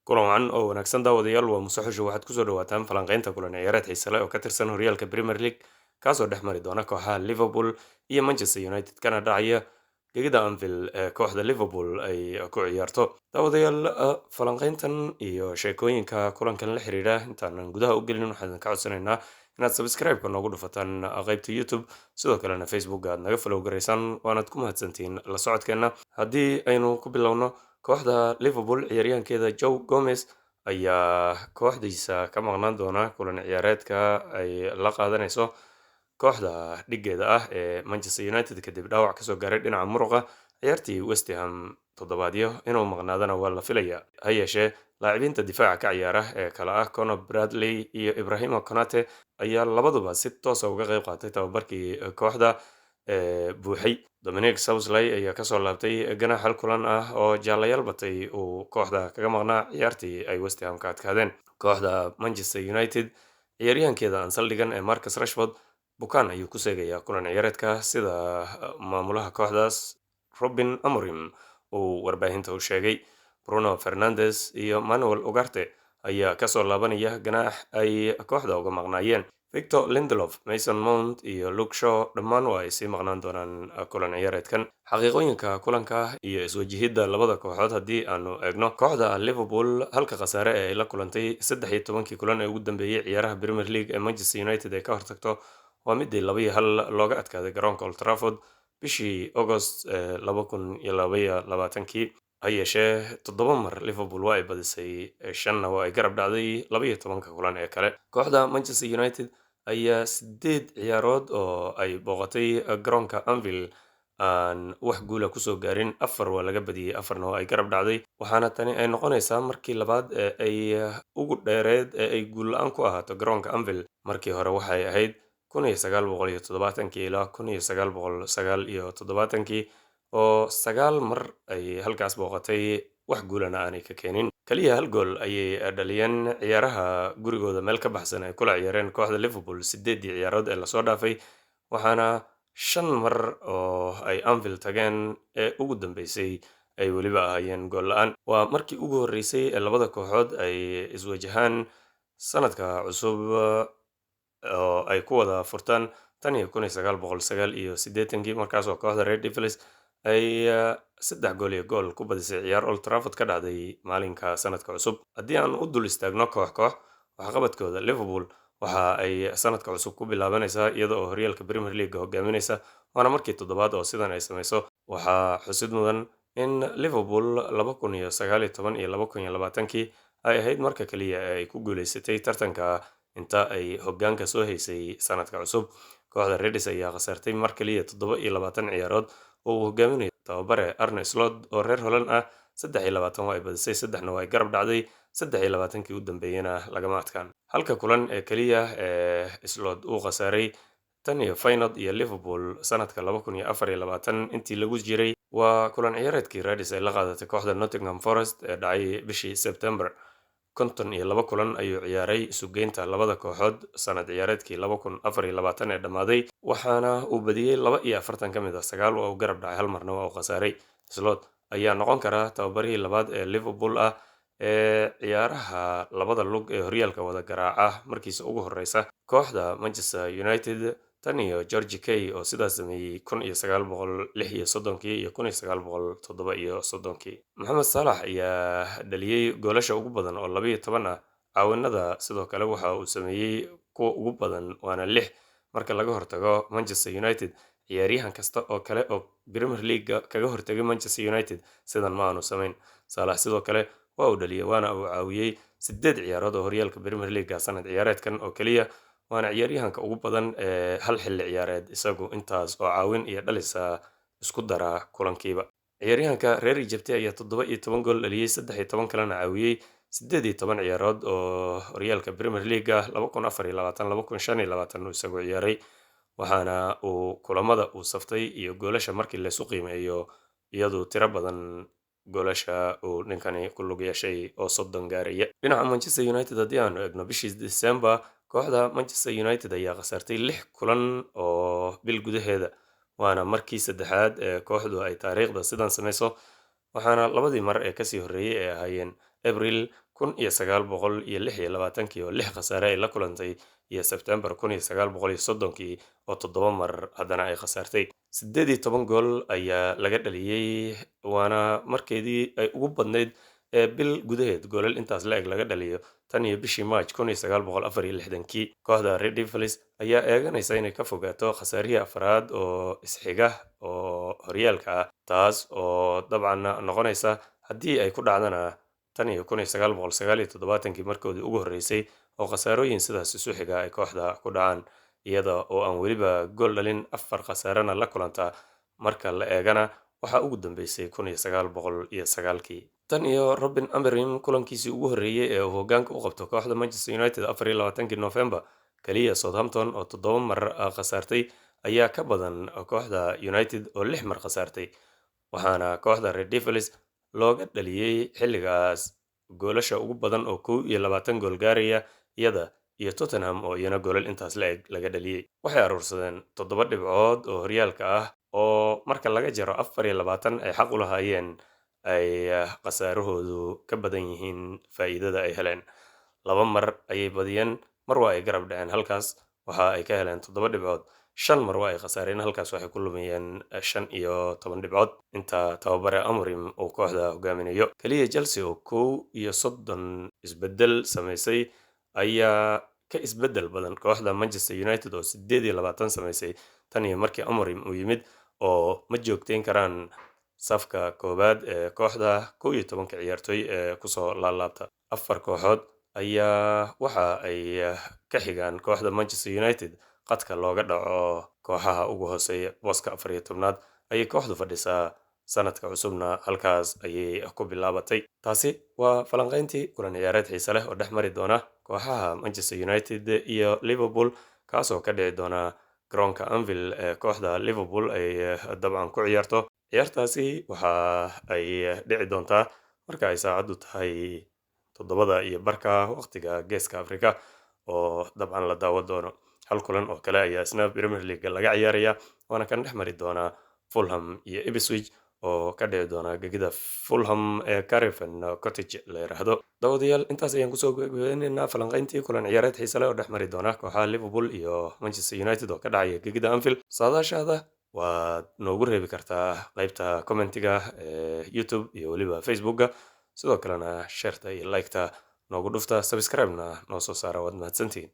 Kulan wacan oo wanaagsan, daawadayaal. Waa Muuse Xusho. Waxaad kusoo dhawaataan falanqeynta kulan ciyaareed xiise leh oo ka tirsan horyaalka Premier League, kaasoo dhex mari doona kooxaha Liverpool iyo Manchester United, kana dhacaya gegida Anfield ee kooxda Liverpool ay ku ciyaarto. Daawadayaal, falanqeyntan iyo sheekooyinka kulankan la xiriira intaanan gudaha u gelin, waxaan idinka codsanaynaa inaad subscribe-ka noogu dhufataan qaybta YouTube, sidoo kalena Facebook aad naga follow garaysaan, waanaad ku mahadsantihiin la socodkeenna. Haddii aynu ku bilowno, kooxda Liverpool ciyaaryahankeeda Joe Gomez ayaa kooxdiisa ka maqnaan doona kulan ciyaareedka ay la qaadanayso kooxda dhigeeda ah ee Manchester United, kadib dhaawac kasoo gaaray dhinaca muruqa ciyaartii West Ham. Toddobaadyo inuu maqnaadana waa la filaya. Ha yeeshee, laacibinta difaaca ka ciyaara ee kale ah Conor Bradley iyo Ibrahima Konate ayaa labaduba si toosa uga qayb qaatay tababarkii kooxda ee buuxay. Dominic Szoboszlai ayaa kasoo laabtay ganax hal kulan ah oo jaalayaal batay uu kooxda kaga maqnaa ciyaartii ay West Ham ka adkaadeen. Kooxda Manchester United ciyaaryahankeeda aan saldhigan ee Marcus Rashford bukaan ayuu ku seegayaa kulan ciyaareedka, sida maamulaha kooxdaas Ruben Amorim uu warbaahinta u sheegay. Bruno Fernandes iyo Manuel Ugarte ayaa kasoo laabanaya ganaax ay kooxda uga maqnaayeen. Victor Lindelof, Mason Mount iyo Luke Shaw dhammaan waa ay sii maqnaan doonaan kulan ciyaareedkan. Xaqiiqooyinka kulanka iyo iswajahidda labada kooxood haddii aanu eegno, kooxda Liverpool halka khasaare ee ay la kulantay 13-kii kulan ee ugu dambeeyey ciyaaraha Premier League ee Manchester United ay ka hortagto waa midii 2-1 looga adkaaday garoonka Old Trafford bishii August 2022-kii. Ha yeeshee, toddoba mar Liverpool waa ay badisay, shanna waa ay garab dhacday 12-ka kulan ee kale. Kooxda Manchester United ayaa sideed ciyaarood oo ay booqatay garoonka Anfield aan wax guula kusoo gaarin. Afar waa laga badiyey, afarna waa ay garab dhacday, waxaana tani ay noqonaysaa markii labaad ee ay ugu dheereed ee ay guul la-aan ku ahaato garoonka Anfield. Markii hore waxay ahayd 1970-kii ilaa 1979-kii oo sagaal mar ay halkaas booqatay, wax guulana aanay ka keenin. Kaliya hal gool ayay dhaliyeen ciyaaraha gurigooda meel ka baxsan ay kula ciyaareen kooxda Liverpool sideedii ciyaarood ee lasoo dhaafay, waxaana shan mar oo ay Anfield tageen ee ugu dambeysay ay weliba ahaayeen gool la-aan. Waa markii ugu horreysay ee labada kooxood ay iswajahaan sanadka cusub oo ay ku wada furtaan tan iyo 1989-kii, markaas oo kooxda Red Devils ay 3 gool iyo gool ku badisay ciyaar Old Trafford ka dhacday maalinka sanadka cusub. Haddii aan u dul istaagno koox koox waxqabadkooda, Liverpool waxa ay sanadka cusub ku bilaabanaysaa iyada oo horyaalka Premier League hogaaminaysa, waana markii toddobaad oo sidan ay samayso. Waxaa xusid mudan in Liverpool 2019 iyo 2020-kii ay ahayd marka kaliya ee ay ku guuleysatay tartanka inta ay hoggaanka soo haysay sanadka cusub. Kooxda Reds ayaa khasaartay mar kaliya 27 ciyaarood oo uu hogaaminayo tababare Arne Slot oo reer Holland ah. 23 waa ay badisay, saddexna waa ay garab dhacday, 23-kii u dambeeyena lagama adkaan. Halka kulan ee kaliya ee Slot uu khasaaray tan iyo Feyenoord iyo Liverpool sanadka 2024 intii lagu jiray waa kulan ciyaareedkii Reds ay la qaadatay kooxda Nottingham Forest ee dhacay bishii September. 52 kulan ayuu ciyaaray isugeynta labada kooxood sanad ciyaareedkii 2024 ee dhammaaday, waxaana uu badiyey 42 ka mid ah, sagaal waa uu garab dhacay, hal marna waa uu khasaaray. Slot ayaa noqon kara tababarihii labaad ee Liverpool ah ee ciyaaraha labada lug ee horyaalka wada garaaca markiisa ugu horeysa kooxda Manchester United tan iyo George Kay oo sidaas sameeyey 1936-kii iyo 1937-kii. Mohamed Salah ayaa dhaliyey goolasha ugu badan oo 12 ah. Caawinada sidoo kale waxa uu sameeyey kuwa ugu badan, waana lix. Marka laga hortago Manchester United, ciyaaryahan kasta oo kale oo Premier League kaga hortagay Manchester United sidan ma aanu samayn. Salah sidoo kale waa uu dhaliyey waana uu caawiyey sideed ciyaarood oo horyaalka Premier League sanad ciyaareedkan oo keliya, waana ciyaaryahanka ugu badan ee hal xilli ciyaareed isagu intaas oo caawin iyo dhalisa isku dara kulankiiba. Ciyaaryahanka reer Egypt ayaa 17 gool dhaliyey, 13 kalena caawiyey 18 ciyaarood oo horyaalka Premier League ah 2024 2025 uu isagu ciyaaray, waxaana uu kulamada uu saftay iyo goolasha markii laysu qiimeeyo iyadu tiro badan goolasha uu ninkani ku lug yeeshay oo 30 gaaraya. Dhinaca Manchester United haddii aanu eegno, bishii December kooxda Manchester United ayaa khasaartay lix kulan oo bil gudaheeda, waana markii saddexaad ee kooxdu ay taariikhda sidan samayso, waxaana labadii mar ee kasii horreeyey ay ahaayeen Abril. 1926kii oo 6 khasaare ay la kulantay iyo Sebtembar 1930kii oo 7 mar haddana ay khasaartay. 18 gool ayaa laga dhaliyey, waana markeedii ay ugu badnayd ee bil gudaheed goolal intaas la-eg laga dhaliyo tan iyo bishii March 1964kii. Kooxda Red Devils ayaa eeganaysa inay ka fogaato khasaarihii afraad oo isxiga oo horyaalka ah, taas oo dabcan noqonaysa haddii ay ku dhacdana tan iyo 1979kii markoodii ugu horreysay oo khasaarooyin sidaas isu xiga ay kooxda ku dhacaan, iyada oo aan weliba gool dhalin 4 khasaarena la kulanta. Marka la eegana waxaa ugu dambeysay 1909kii. Tan iyo Robin Amorim kulankiisii ugu horreeyey ee uu hoggaanka u qabto kooxda Manchester United 24kii November, kaliya Southampton oo 7 mar khasaartay ayaa ka badan kooxda United oo 6 mar khasaartay, waxaana kooxda Red Devils looga dhaliyey xilligaas goolasha ugu badan oo 21 gool gaaraya, iyada iyo Tottenham oo iyana goolal intaas la-eg laga dhaliyey. Waxay aruursadeen 7 dhibcood oo horyaalka ah oo marka laga jaro 24 ay xaq u lahaayeen ay khasaarahoodu ka badan yihiin faa'iidada ay heleen. 2 mar ayay badiyeen, mar waa ay garab dhaceen, halkaas waxa ay ka heleen 7 dhibcood. 5 mar waa ay khasaareen, halkaas waxay ku lumiyeen 15 dhibcood inta tababare Amorim uu kooxda hogaaminayo. Kaliya Chelsea oo 31 isbeddel samaysay ayaa ka isbeddel badan kooxda Manchester United oo 28 samaysay tan iyo markii Amorim uu yimid, oo ma joogteyn karaan safka koowaad ee kooxda 11ka ciyaartoy ee kusoo laalaabta. 4 kooxood ayaa waxa ay ka xigaan kooxda Manchester United qadka looga dhaco kooxaha ugu hooseeya. Booska 14aad ayay kooxdu fadhisaa, sanadka cusubna halkaas ayay ku bilaabatay. Taasi waa falanqayntii kulan ciyaareed xiise leh oo dhex mari doona kooxaha Manchester United iyo Liverpool, kaasoo ka dhici doona garoonka Anfield ee kooxda Liverpool ay dabcan ku ciyaarto. Ciyaartaasi waxa ay dhici doontaa marka ay saacaddu tahay 7:15 waqtiga Geeska Afrika, oo dabcan la daawan doono. Hal kulan oo kale ayaa isna Premier League laga ciyaaraya, waana kan dhex mari doona Fulham iyo Ipswich oo ka dhici doona gegida Fulham ee Caravan Cottage la yiraahdo. Daawadayaal, intaas ayaan kusoo gabagabeynaynaa falanqayntii kulan ciyaareed xiise leh oo dhex mari doona kooxaha Liverpool iyo Manchester United oo ka dhacaya gegida Anfield. Saadaashaada waad noogu reebi kartaa qaybta commentiga ee YouTube iyo weliba Facebooka, sidoo kalena sheerta iyo like-ta noogu dhufta, subscribe-na noo soo saara. Waad mahadsantihiin.